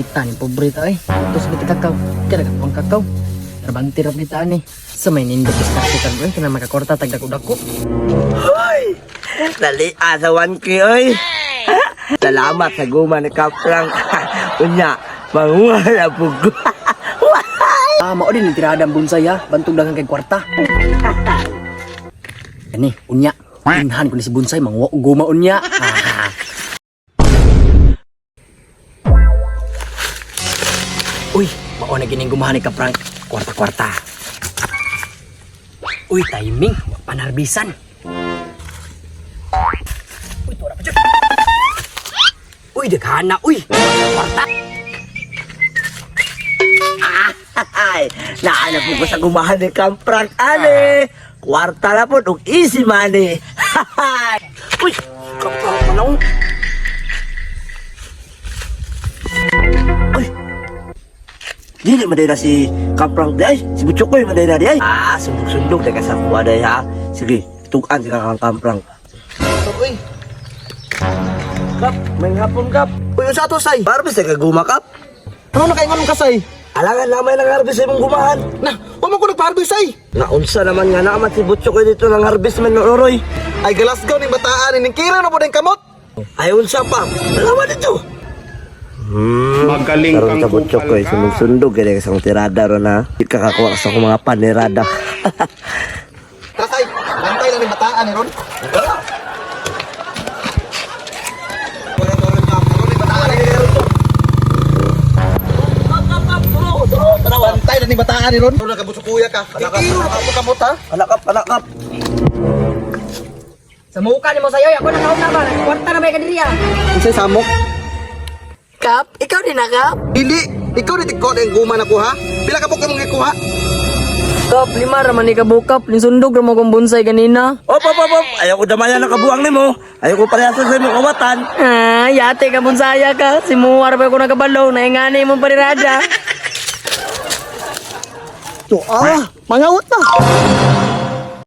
Kita ni pobre ta eh. Tos kita kakaw. Kaya ang kakaw. Trabante ra kita ani. Sa may nindot diskarte kan oy kana makakorta tag dako-dako. Hoy! Dali sa 1K oy. Salamat sa guma ni Kaprang. Unya, manguha na po ko. Ah, mao din ni tirada ang bonsai ha. Bantog daghang kay kwarta. Kani, unya. Inhan ko ni si bonsai manguha og guma unya. Ah. Uy, mao na gining gumahan ni Kaprank. Kwarta-kwarta. Uy, timing. Wa panarbisan. Uy, tura pa dyan. Uy, daghana. Uy, kwarta. Ay, naana po ko sa gumahan ni Kaprang, ane. Kwarta na po, ug easy money. Uy, Kaprang pala. Uy, dili man na si Kaprang di ay. Si Butchokoy man na di ay. Ah, sundog-sundog na ka sa kuha day ha. Sige, tugan si kakang Kaprang. Uy, Kap, may hapon kap. uy, unsa ato say? Harvest ay kaguma kap. Ano na kaingon kasay? Alangan lamay ng harvest sa imong gumahan. Na, wa man ko nagpa-harvest say. Naunsa naman nga naman si Butchokoy dito ng harvest man Roroy. Ay galasgaw ning bataan ning kira na po din kamot. Ay unsa pa. Dalawa dito. Magaling Karon kang sa Butchokoy kupal ka. sundog-sundog kay sa akong tirada ron ha. Di ka kakuha sa akong mga panirada. Tara say, bantay lang ning bataan ni ron. Bantay lang ning bataan ni ron. Ron ka kuya ka. Kiro na po kamot ha. Alakap, alakap. Sa muka ni mo sayo, ako nakaon na ba? Kwarta na ba ka diri ah? Unsay samok? Kap, ikaw din na kap. Dili, ikaw ni tikko ang guma na kuha. Pila ka buk imong gikuha? Kap, lima raman ni kabukap. Nisundog ra mo kong bonsai ganina. Op, op, op, op. Ayaw ko damayan ang kabuang nimo. Ayaw ko parehasan sa imong kawatan. Ah, yate ka bonsaya ka. Si Muar pa ko nakabalaw. Naingani mo parirada. To ah, mangawat na.